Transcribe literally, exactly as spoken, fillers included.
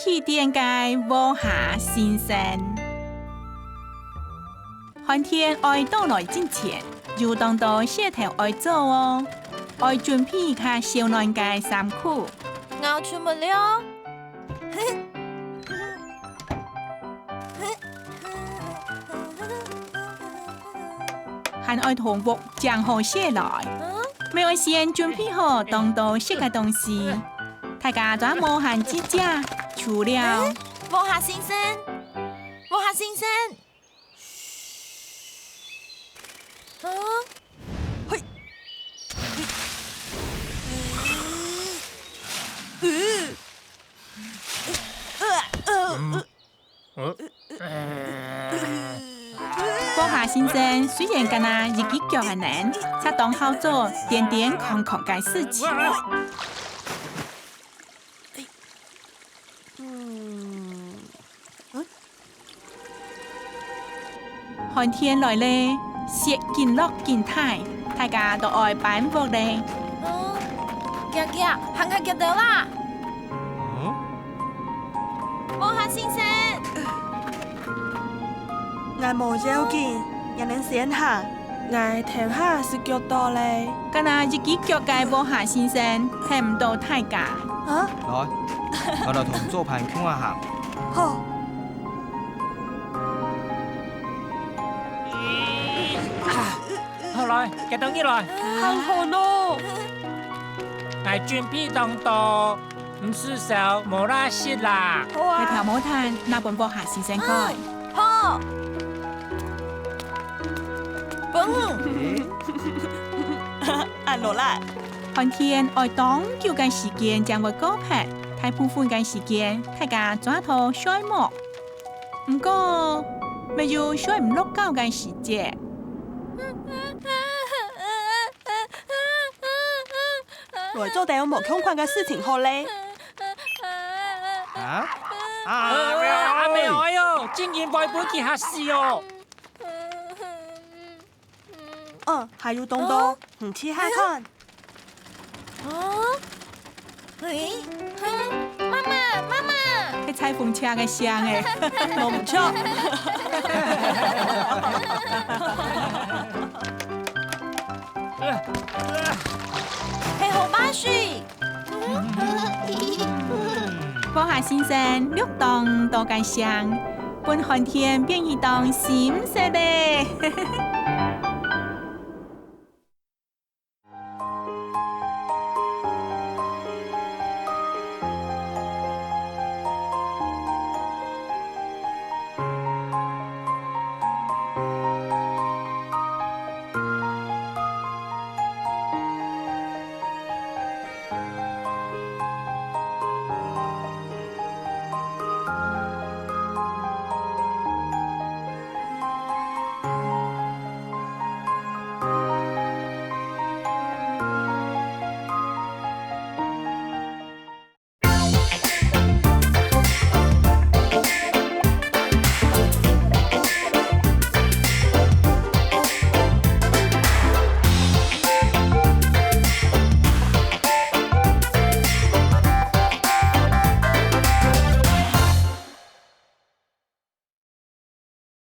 起電个禾蝦先生。寒天愛到來之前，有當多事頭愛做哦，愛準備較燒暖个衫褲。𠊎出門了。 還愛同屋整好勢來。嗯？乜愛先準備好當多食个東西，大家都無閒之家，除了，嗯？禾蝦先生，禾蝦先生。嗯？嘿。嗯。呃，呃，呃。 禾蝦先生雖然干那一隻腳恁樣，卻當好做點點空空个事情。寒天來咧，雪緊落緊大，大家都愛搬屋咧。哦，遽遽，行較遽兜啦！嗯？禾蝦先生！𠊎無要緊，你等先行。𠊎頭下就腳到咧。干那一隻腳个禾蝦先生，跈毋到大家。啊？來，𠊎來同做伴共下行。好。 好來，遽兜入來。還好喏。𠊎準備當多，毋使愁無罅食啦。好啊。該條毛毯拿分禾蝦先生看。嗯，好。分你。恁勞力。寒天愛當久个時間正會過忒，大部分个時間，大家抓到睡目。 毋過，乜有睡毋落覺个時節。來做兜無共款个事情好咧。啊？啊！阿姆哀喲，真經會分佢嚇死哦！嗯，還有當多，你試下看。哦？誒？哼，媽媽，媽媽！係裁縫車个聲誒。無毋著。係河壩水。 禾蝦先生錄當多个聲，分寒天變一當心色咧。